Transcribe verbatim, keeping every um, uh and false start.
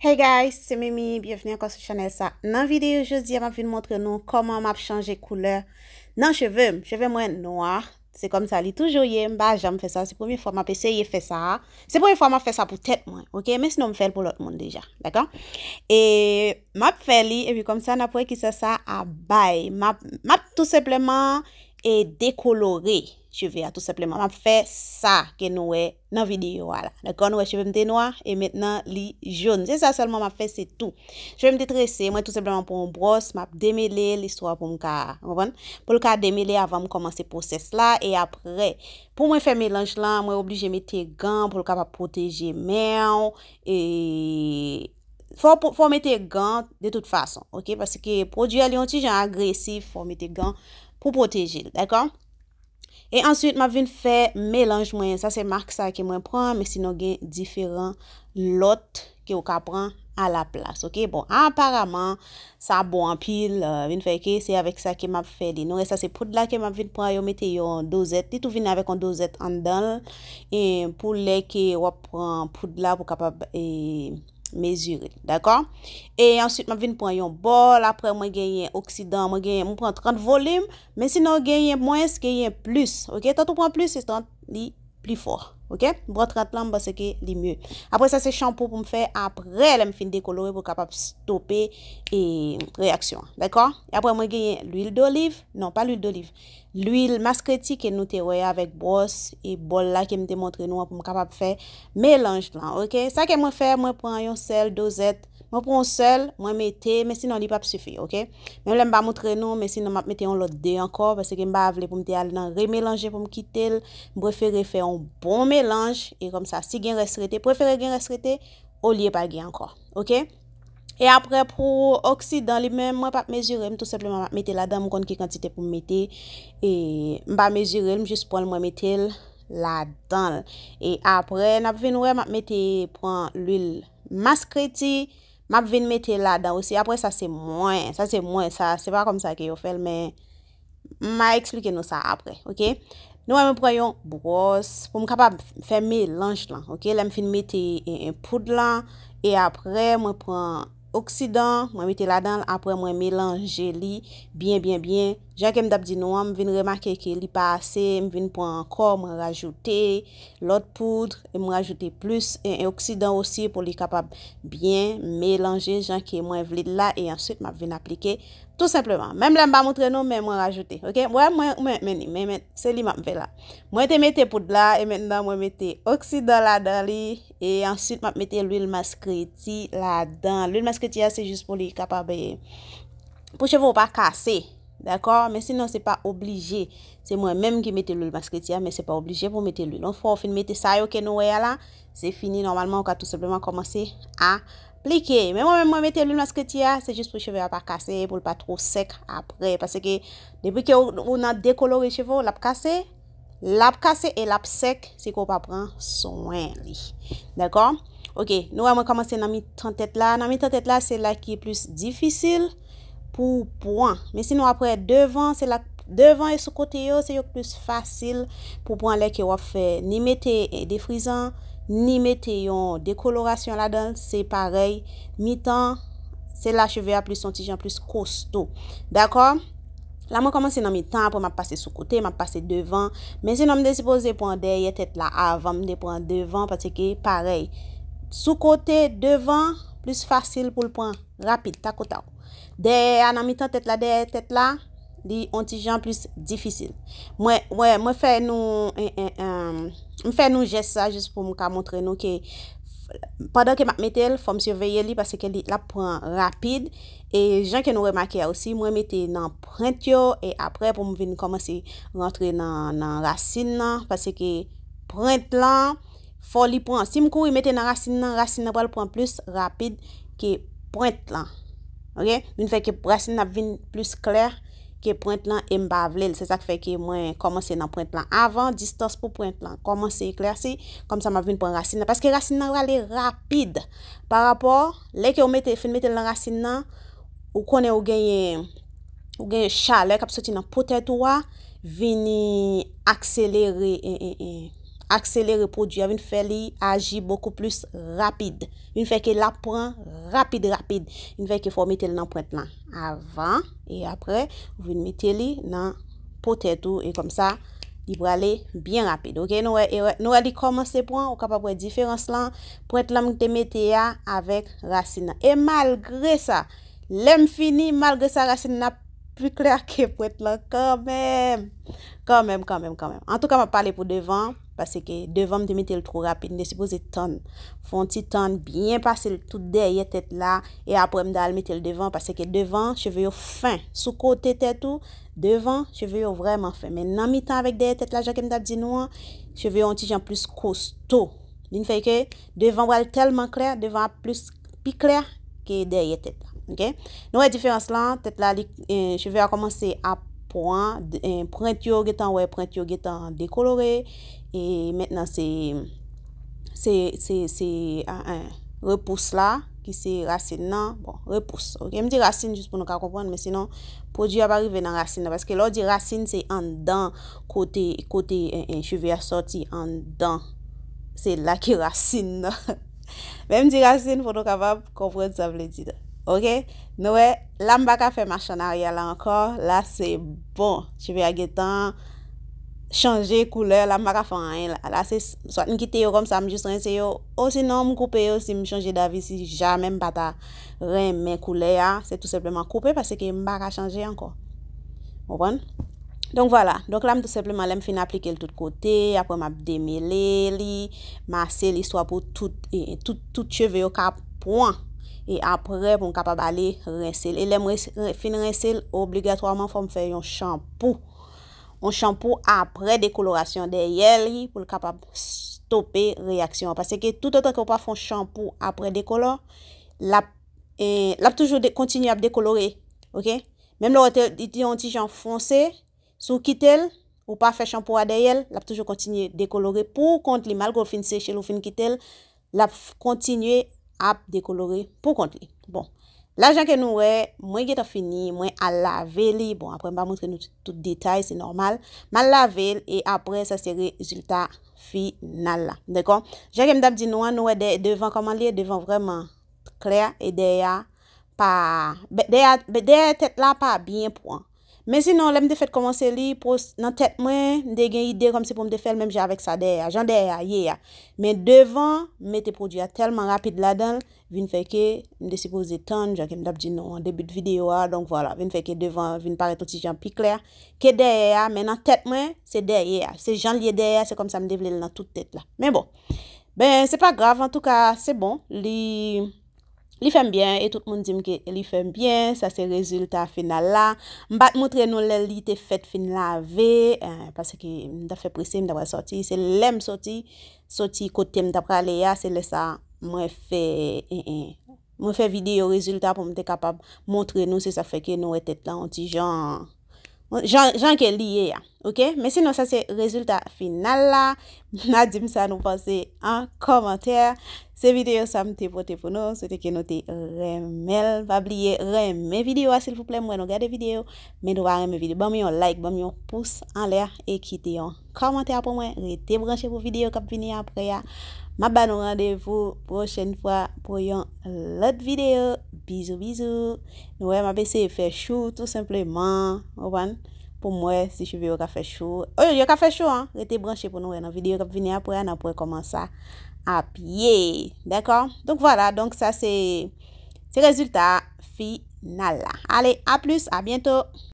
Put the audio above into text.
Hey guys, se Mimi, byenveni ankò sou chanèl sa. Nan videyo jodi a, m ap vin montre nou kòman m ap chanje koulè nan cheve m. Cheve mwen nwa, se kòmsa li toujou ye, m pa janm fè sa, se premye fwa m ap eseye fè sa. Se premye fwa m ap fè sa pou tèt mwen, oke? Men sinon m fè l pou lòt moun deja, dakò? E m ap fè li, epi kòmsa n ap wè kisa sa ap bay. M ap, m ap tou senpleman e dekolore cheve a tou senpleman. M ap fè sa ke nou wè nan videyo a la. Dakò, nou wè cheve m te nwa e mentnan li jòn. Se sa sèlman m ap fè, se tou. Cheve m te trese, mwen tou senpleman pran yon bwòs, m ap demele l, istwa pou m ka, w konprann? Pou l ka demele avan m kòmanse pwosès la e apre, pou mwen fè melanj lan, mwen oblije mete gan pou l kapab pwoteje men w e fò w, fò w mete gan de tout fason, oke? Paske pwodui a li yon ti jan agresif, fò w mete gan pou pwoteje l, dakò? E answit, m ap vin fè melanj mwen. Sa se mak sa ke mwen pran, men sinon gen diferan lòt ke w ka pran a la plas, oke? Bon, aparaman, sa bon anpil, euh, vin fè ke se avèk sa ke m ap fè li. Nou wè sa se poud la ke m ap vin pran, yo mete yon dozèt, li tou vin avèk yon dozèt anndan l, e pou lè ke w ap pran poud la pou kapab, e, mezire l, dakò? E answit, m ap vin pran yon bòl, apre mwen genyen oksidan, mwen genyen, mwen pran trant volim, men sinon genyen mwens, genyen plis, oke? Tant ou pran plis, se tant li pli fò, oke? M pran trant lan, m panse ke li mye. Apre sa, se chanpou pou m fè apre, lè m fin dekolore pou kapab stope, e, reyaksyon an, dakò? E apre, mwen genyen lwil doliv, non, pa lwil doliv, lwil maskreti ke nou te wè avèk bwòs e bòl la ke m te montre nou an pou m kapab fè melanj lan, oke? Sa ke mwen fè, mwen pran yon sèl dozèt, mwen pran yon sèl, mwen mete, men sinon li p ap sifi, oke? Menm lè m pa montre nou, men sinon m ap mete yon lòt de ankò, paske m pa vle pou m te al nan remelanje pou m kite l, m prefere fè yon bon melanj, e kòmsa, si gen rès rete, prefere gen rès rete, olye pa gen ankò, oke? E apre pou oksidan li menm, mwen p ap mezire, m tou senpleman m ap mete ladan, m konn ki kantite pou m mete, e m pa mezire l, m jis pran l, mwen mete l ladan l. E apre, n ap vin wè, m ap mete, pran lwil maskreti, m ap vin mete ladan osi. Apre sa, se mwen, sa se mwen, sa, se pa kòmsa ke yo fè l, men m a eksplike nou sa apre, oke? Nou wè mwen pran yon bwòs pou m kapab fè melanj lan, oke? Lè m fin mete, e, e, poud lan, e apre mwen pran oksidan, mwen mete ladan l, apre mwen melanje li byen, byen, byen. Jan ke m t ap di nou an, m vin remake ke li pa ase, m vin pran ankò, mwen rajoute lòt poud, e mwen rajoute plis, e, e, oksidan osi pou li kapab byen melanje jan ke mwen vle l la, e answit m ap vin aplike tou senpleman. Menm lè m pa montre nou, men mwen rajoute, oke? Wè, mwen, mwen, men, men, men, se li m ap fè la. Mwen te mete poud la, e mentnan mwen mete oksidan ladan li, e answit m ap mete lwil maskreti ladan. Lwil maskreti a, se jis pou li kapab, e, pou cheve w pa kase, dakò? Men sinon, se pa oblije. Se mwen menm ki mete lwil maskreti a, men se pa oblije pou w mete lwil. Yon fwa w fin mete sa yo ke nou wè a la, se fini, nòmalman, ou ka tou senpleman kòmanse aplike. Men mwen menm, mwen mete lwil maskreti a, se jis pou cheve a pa kase, pou l pa twò sèk apre. Paske depi ke ou, ou nan dekolore cheve w, l ap kase, l ap kase e l ap sèk si ke w pa pran swen li. Dakò? Oke, nou wè mwen kòmanse nan mitan tèt la. Nan mitan tèt la, se la ki plis difisil pou w pran. Men sinon apre devan, se la, devan e sou kote yo, se yo k plis fasil pou pran lè ke w ap fè ni mete, e, defrizan, ni mete yon dekolorasyon ladan l, se parèy. Mitan, se la cheve a plis yon ti jan plis kosto. Dakò? La, mwen kòmanse nan mitan, apre m ap pase sou kote, m ap pase devan. Men sinon, m te sipoze pran dèyè tèt la avan m te pran devan, paske parèy. Sou kote, devan, plis fasil pou l pran rapid, takotaw. Dèyè a, nan mitan tèt la, dèyè tèt la, li on ti jan plis difisil. Mwen, mwen, mwen fè nou, en, en, en, m fè nou jès sa jis pou m ka montre nou ke pandan ke m ap mete l, fò m siveye li paske li, l ap pran rapid. E jan ke nou remake a osi, mwen mete nan pwent yo, e apre pou m vin kòmanse rantre nan, nan rasin nan, paske pwent lan, fò li pran. Si m kouri mete nan rasin nan, rasin nan pral pran plis rapid ke pwent lan. Oke? Vin fè ke rasin nan ap vin plis klè ke pwent lan e m pa vle l. Se sa k fè ke mwen kòmanse nan pwent lan avan. Distans pou pwent lan kòmanse eklèsi. Kòmsa m ap vin pran rasin nan. Paske rasin nan rale rapid. Pa rapò, lè ke w mete, fin mete l nan rasin nan, ou konnen ou genyen, ou genyen chalè k ap soti nan po tèt ou a, vini akselere, e, e, e, akselere pwodui a, vin fè li aji bokou plis rapid. Vin fè ke l ap pran rapid, rapid. Vin fè ke fò w mete l nan pwent lan avan, e apre, ou vin mete li nan po tèt ou, e kòmsa, li prale byen rapid, oke? Nou wè, e wè, nou wè li kòmanse pran, ou kapab wè diferans lan, pwent lan m te mete a avèk rasin nan. E malgre sa, lè m fini, malgre sa, rasin nan pi klè ke pwent lan kanmenm. Kanmenm, kanmenm, kanmenm. Antouka, m ap pale pou devan, paske devan m te mete l twò rapid, m te sipoze tann. Fè yon ti tann, byen pase l tout dèyè tèt la, e apre m ta al mete l devan, paske devan, cheve yo fen. Sou kote tèt ou, devan, cheve yo vrèman fen. Men nan mitan avèk dèyè tèt la, jan ke m t ap di nou an, cheve yo yon ti jan plis kosto. Vin fè ke devan pral tèlman klè, devan ap plis, pi klè ke dèyè tèt la. Oke? Nou wè diferans lan, tèt la, li, eh, cheve a kòmanse ap pran, eh, pwent yo gentan, wè, pwent yo gentan dekolore, e mentnan se, se, se, se, ah, eh, repous la, ki se rasin nan, bon, repous, oke? M di rasin jis pou nou ka konprann, men sinon, pwodui a pa rive nan rasin nan, paske lè w di rasin, se anndan kote, kote, eh, eh, cheve a sòti, anndan. Se la ki rasin nan. Men m di rasin pou nou kapab konprann sa m vle di la. Oke? Nou wè, la m pa ka fè mach an aryè la ankò. La se bon. Cheve a gentan chanje koulè. La m pa ka fè anyen la. La se swa m kite yo kòmsa, m jis rense yo. Osinon m koupe yo si m chanje davi, si jamè m pa ta renmen koulè a. Se tou senpleman koupe paske m pa ka chanje ankò. Konprann? Donk vwala. Donk la m tou senpleman lè m fin aplike l tout kote, apre m ap demele li, mase li swa pou tout, e, tout, tout cheve yo ka pran. E apre pou m kapab ale rense l. E lè m res- re- fin rense l, obligatwaman fò m fè yon chanpou. Yon chanpou apre dekolorasyon dèyè li pou l kapab stope reyaksyon an. Paske toutotan ke w pa fè yon chanpou apre dekolò, l ap, e, l ap toujou de- kontinye ap dekolore. Oke? Menm lè w te, li te yon ti jan fonse, si w kite l, ou pa fè chanpou a dèyè l, l ap toujou kontinye dekolore pou kont li. Malgre w fin seche l, ou fin kite l, l ap f- kontinye ap dekolore pou kont li. Bon, la jan ke nou wè, mwen gentan fini, mwen al lave li. Bon, apre m pa montre nou tout, tout detay, se nòmal. M al lave l e apre sa se rezilta final la. Dakò? Jan ke m t ap di nou an, nou wè de- devan kòman li ye, devan vrèman klè e dèyè a pa, be- dèyè, be- dèyè tèt la pa byen pran. Men sinon, lè m te fèk kòmanse li, pwos- nan tèt mwen, m te gen ide kòmsi pou m te fè l menm jan avèk sa dèyè a, jan dèyè a ye a. Men devan, m mete pwodui a tèlman rapid ladan l, vin fè ke m te sipoze tann, jan ke m t ap di nou an debi videyo a, donk vwala, vin fè ke devan vin parèt yon ti jan pi klè ke dèyè a, men nan tèt mwen, se dèyè a. Se jan l ye dèyè a, se kòmsa m te vle l nan tout tèt la. Men bon, ben, se pa grav, antouka, se bon, li, li fè m byen, e tout moun di m ke li fè m byen, sa se rezilta final la. M pa t montre nou lè li te fèt fin lave, eh, paske m t ap fè prese, m t ap pral sòti, se lè m sòti, sòti kote m t ap prale a, se lè sa mwen fè, eh, eh, mwen fè videyo rezilta pou m te kapab montre nou, se sa k fè ke nou wè tèt la yon ti jan, jan, jan ke li ye a, oke? Men sinon, sa se rezilta final la. N a di m sa nou panse an kòmantè. Se videyo sa m te pote pou nou. Swete ke nou te renmen l. Pa bliye renmen videyo a, silvouplè. M wè nou gade videyo, men nou pa renmen videyo. Ban m yon like, ban m yon pous anlè e kite yon kòmantè pou mwen. Rete branche pou videyo k ap vini apre a. M ap ba nou randevou pwochèn fwa pou yon lòt videyo. Bizou, bizou. Nou wè, m ap eseye fè chou, tou senpleman. Ou konprann? Pou m wè si cheve yo ka fè chou. Oh, yo ka fè chou, an. Rete branche pou nou wè nan videyo k ap vini apre a, n ap wè kòman sa ap ye. Dakò? Donk, vwala. Donk, sa se, se rezilta final la. Ale, a plis, a byento.